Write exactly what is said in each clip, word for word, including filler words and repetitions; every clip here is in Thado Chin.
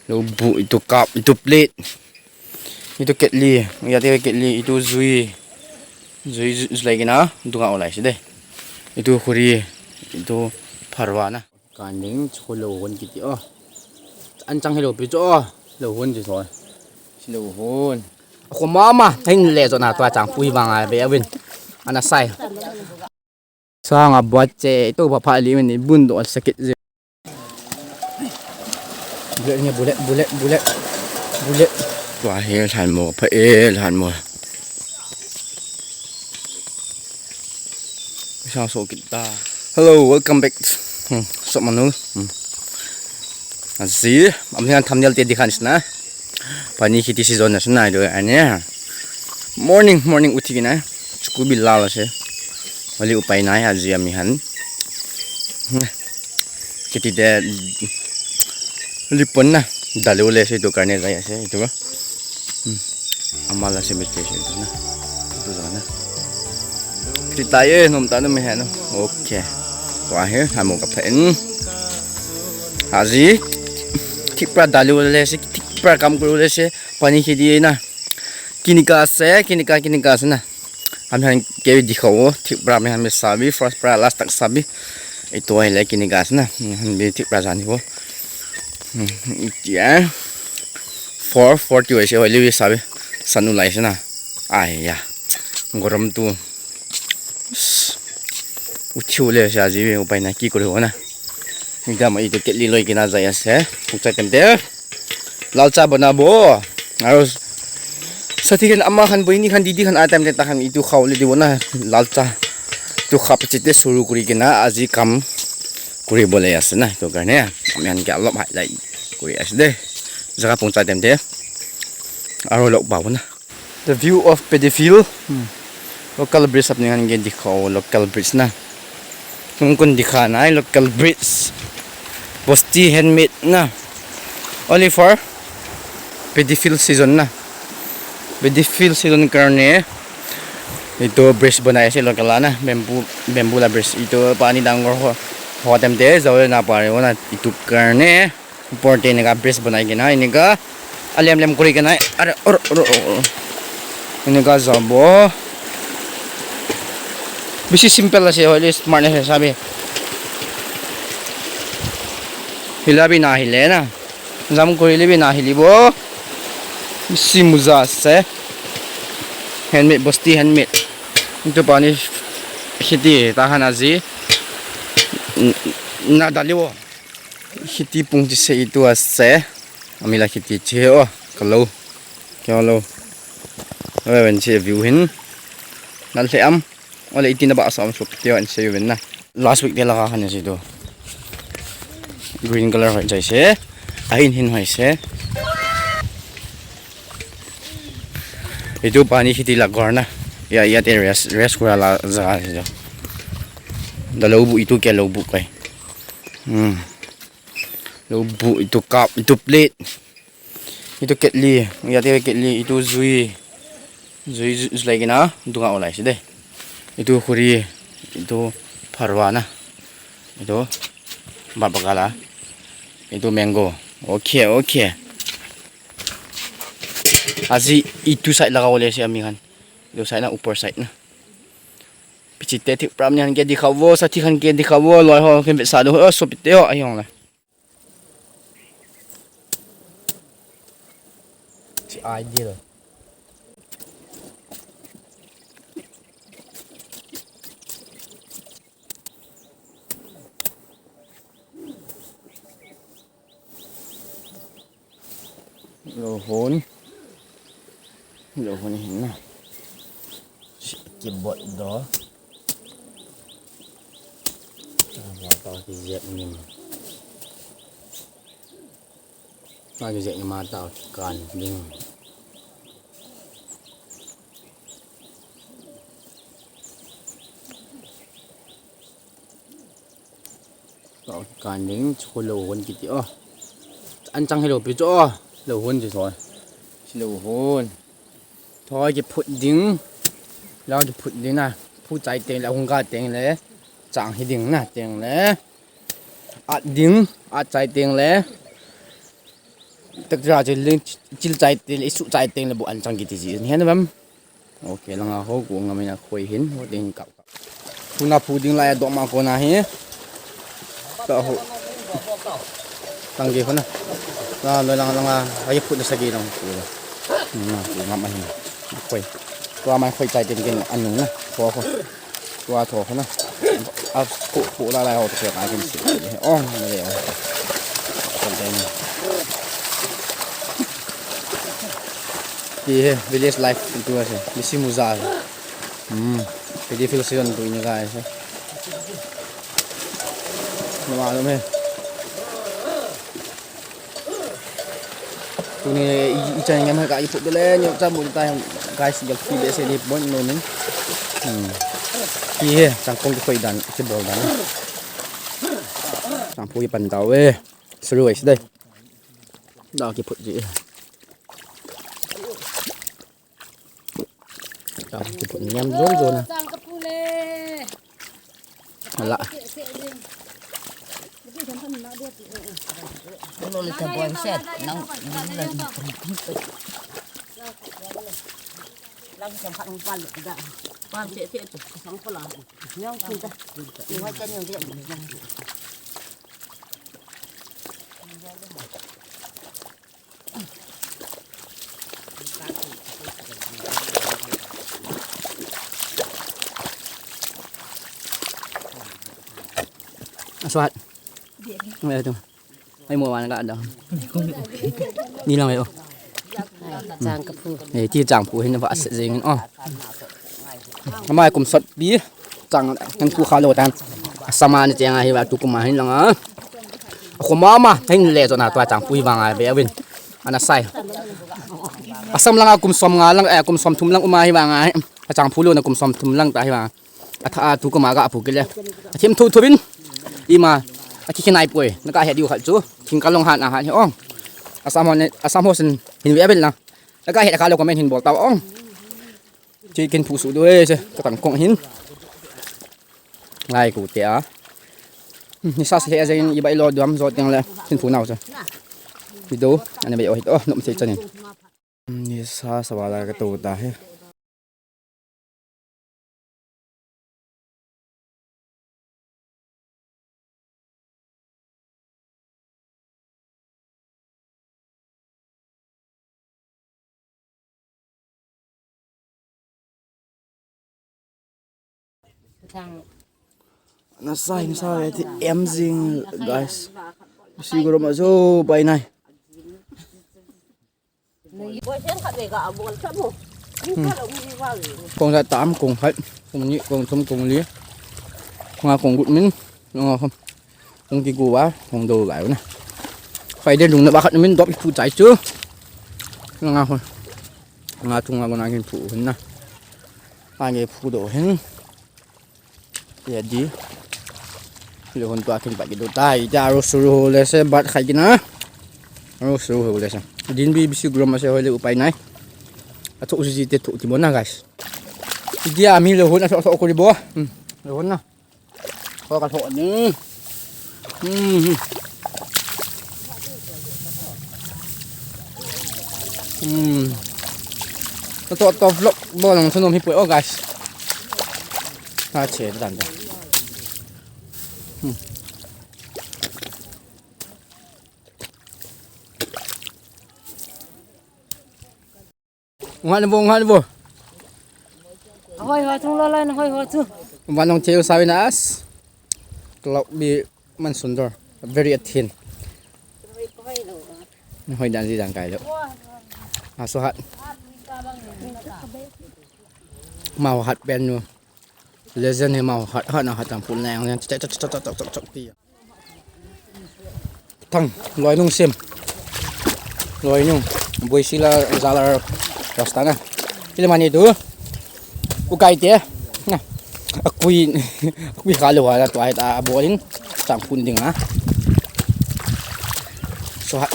Lou bu, itu cup, itu plate. Itu ketli, ya te ketli, itu jui. Jui, jui, jui lai kina, dunga olai si de. Itu khuri, itu pharwa na. Kan ding, chu lou hon kiti o. An chang hello pi chu o. Lou hon chu so. Si lou hon. Ko mama, hin le chu na tua chang pui bang a be a win. Ana sai. Sanga buat che, ito pha pha li men bun do sakit je. Bullet ni, bullet, bullet, bullet, bullet. Tua hi lhan mo, pha e lhan mo. Sang so kit ta. Hello, welcome back. Hmm, so manu. Hmm. Aji, am hian thumbnail te dikhan sina. Pani khiti season na sina do ani. Morning, morning uthi kina. Chuku bil la la se. Wali upai nai aji ami han. Hmm. Khiti te lipon na. Dalu le se itu karne jai ase itu ba. Hmm. Amala se bete se itu na. Itu jana. Khiti tai e nom ta no me hano. Okay. Tua hi, hamo ka pha in. Aji, thik pra dalu le se, thik pra kam kuru le se, pani khiti na. Kinika se, kinika, kinika se na. Ami han ke dikha o, thik pra mi han mi sabi, first pra last tak sabi. Itu ai le kinika se na. Ami han bi thik pra jani bo. Hmm, itia. Four forty wai se, wai liwi sabi. Sanu lai se na. Ai ya. Gorom tu. Uthi u le se aji upai na ki kuru na. Nidam a itu ketli loi kina jai ase. Pukcha kante. Lalcha bana bo. Aru sathi khan ama khan boini khan didi khan a time te ta khan itu khau le di bona lalcha. Tu khap chite suru kuri kina aji kam kuri bole ase na. Itu karne. Ami han ke alop hai lai kuri ase de. Jaga pungcha time te. Aru lok ba bona. The view of Paddy Field. Hmm. Local bridge apni ngan ke dikha o, local bridge na. Kun kun dikha nai local bridge. Bosti handmade na. Only for Paddy Field season na. Paddy Field season karne. Itu bridge banai ase local na. Bamboo, bamboo la bridge. Itu pani dangor ho, ho time te jao na pare ho na. Itu karne. Upor te eneka bridge banai kena, eneka alem lem kuri kena, are, or, or, or, or. Eneka jabo. Bisi simple ase, hoile smart ase, sabi. Hila bi nahile na. Jam kuri le bi nahilibo. Bisi muja ase. Handmade, bosti handmade. Itu pani khiti tahan aji. N-, nadalibo. Khiti pung ti se itu ase. Ami la khiti che o. Ka lo. Kya lo. Ave ven che view hin. Nal le am. Ole iti na ba sa am suk te an se ven na. Last week te la ka khan se do. Green color hoi jai se. Ahin hin hoi se. Itu pani khiti la gor na. Ya, ya te rest, rest kura la jaga se do. Da lo bu itu ke lo bu kai. Hmm. Lo bu itu cup, itu plate. Itu ketli, ya te ketli, itu jui. Jui, jui, jui lai kena, dunga olai si de. Itu khuri, itu pharwa na. Itu bat bakala. Itu mango. Okay, okay. Aji itu side laga ole si ami khan. Itu side na, upor side na. Pichi te thik pram ni khan ke dikha vo, sathi khan ke dikha vo, loi ho khan sa do, o, so pite ho, ahi hong le. Chi ideal. Lo hon. Lo hon hin na. Kibot do. Ba ta ki jet ni. Ba ki jet ni ma ta kan ding. Kan ding chu lo hon kiti o. An chang hello pi chu o. Lo hon chu so. Si lo hon. Thoi kiphut ding. Lo kiphut ding na. Phu chai teng le hung ka teng le. Chang hi ding na teng le. At ding, at chai teng le. Tek ja chil ling chil chai teng le, isu chai teng le bu an chang kiti ji. Hian bam. Okay, langa ho ku ngam ina khoi hin, ho ding kap. Tuna phu ding lai a dawh ma kona hi. Ka ho. Tang ge hona. La lo lang lang a, ai phu na sa ge lang phu. Na phu ngam a hin. Khoi. Tua mai khoi chai tin kin anung na. Ho ho. Tua tho hona. A phu phu la lai ho te ka kin si. Oh, na le. Kon te ni. Ti he, village life tu ase. Misi muza. Hmm. Pedi fil season tu ini guys. Nama lo me. Tuni i, i chan ngam ka i put le ni cha mu ta guys, gal fi be se ni bon no min. Hmm. Ki he, chang kong ki khoi dan, ki bol dan. Chang phu i pan dau e. Suru e sidai. Da ki put ji. Chang ki put niam zon zon. Chang ka phu le. Ala. Lo le ta boy set. Nang, nang, nang. Lang sa phat pal da. Pal se se tu. Sang pala. Nyong tu da. Ni wa cha nyong de. Aswat. Mai tu. Ai mo wan ka da. Ni lang mai o. Chang ka phu. Eh, ti chang phu hin va se jing o. Amai kum sot pi. Chang kan phu kha lo tan. Asama ni chang a hi va tu kum a hin lang a. Khoma ma hin le to na to chang phu hi vang a ve avin. Ana sai. Asam lang a kum som nga lang, eh, kum som thum lang uma hi vang a. A chang phu lo na kum som thum lang ta hi vang. A tha a tu kum a ga phu kile. A thim thu thu vin. Ima. A ki kinai poi. Na ka he diu khat chu. King ka long han a han hi ong. Asam ho ne, asam ho sin hin ve avin lang. Na ka he ka lo comment hin bol ta ong. Chi kin phu su do e se ka tang kong hin. Lai ku te a. Hmm, ni sa se he a jeng i bai lo duam zo teng le kin phu nau se. Video ani bai o hit o nom se chanin. Hmm, ni sa sa wala ka to ta he. Nasa, nasa, eti em jing, guys. Si guru ma jo bai nai. Kong sa tam, kong hai, kong ni, kong thum, kong li. Nga kong gut min. Nga kong. Kong ki gu wa, kong do lai na. Khai de lung na ba khat min dop pu chai chu. Nga kong. Nga thung nga na kin pu na. Ange pu do hin. Ya di. Le hon to akin pa ki do tai. Ja ro suru le se bat khai kina. Ro suru le se. Din bi bisi grom se hoi le upai nai. A tho si te tho ti mo na guys. Dia mi le hon a tho tho ko ri bo. Hmm. Le hon na. Ko ka tho ni. Hmm. Hmm. Ka to to vlog bo lang thanom hi poi o guys. Ha che dan da. Hmm. Ngan bo, ngan bo. Hoi ho chung lo lai na hoi ho chu. Vanong cheu sawin as. Cloud bi man sundor. Very thin. Hoi dan ji dan kai lo. Aso hat. Mau hat pen nu. Legend hi mau hat hat na hat tam pun nang yang chak chak chak chak chak chak pi. Thang loi nung sim. Loi nung boi sila zala rasta na. Ile mani tu. Ukai te. Na. Akui akui khalu hala tu ai ta bolin. Chang pun ding ha. So hat.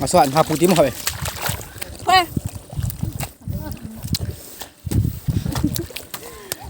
Aswan ha pu ti mo khabe. Hoi.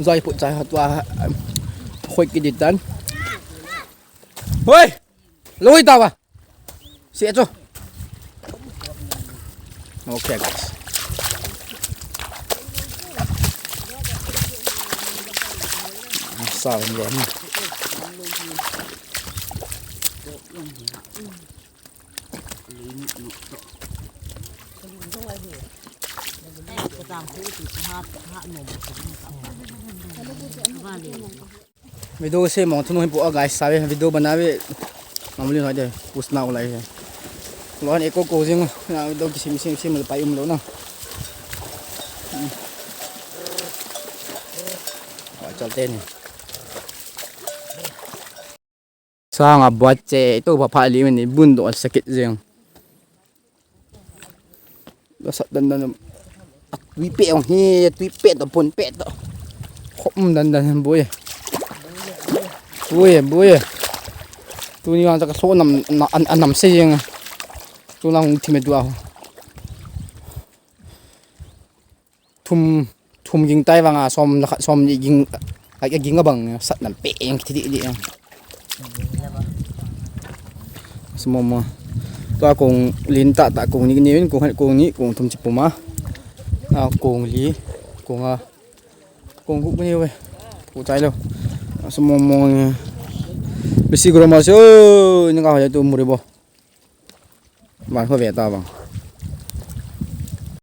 Zoi pu chai ha tua. Khoi ki di tan. Hoi! Loi ta ba. Si acho. Okay, guys. Sa ni. Video se mong thunu hin pu a guys, sabe video bana ve. Mamuli noi de pusna ulai he. Lohan eko ko jing na video kisim sim sim le pai um lo na. Wa chal te ni. Sanga buat che to pha pha li men ni bun do sakit jing. Sat dan dan. Tui pe ong hi, tui pe to pun pe to. Khom dan dan boi. Boi, boi. Tuni ang taka so nam na an nam se jing. Tu lang thime dua. Thum thum ging tai vanga som la khat som ni ging. Ai ging abang sat nam pe eng thi di di. Sumoma. Tua kong lin ta ta kong ni ni kong kong ni kong thum chi puma. A kong li kong a kong guk ni we. Ku chai lo. Sumoma. Bisi gro ma so ni ka ha tu muri bo. Ban kho ve ta bang.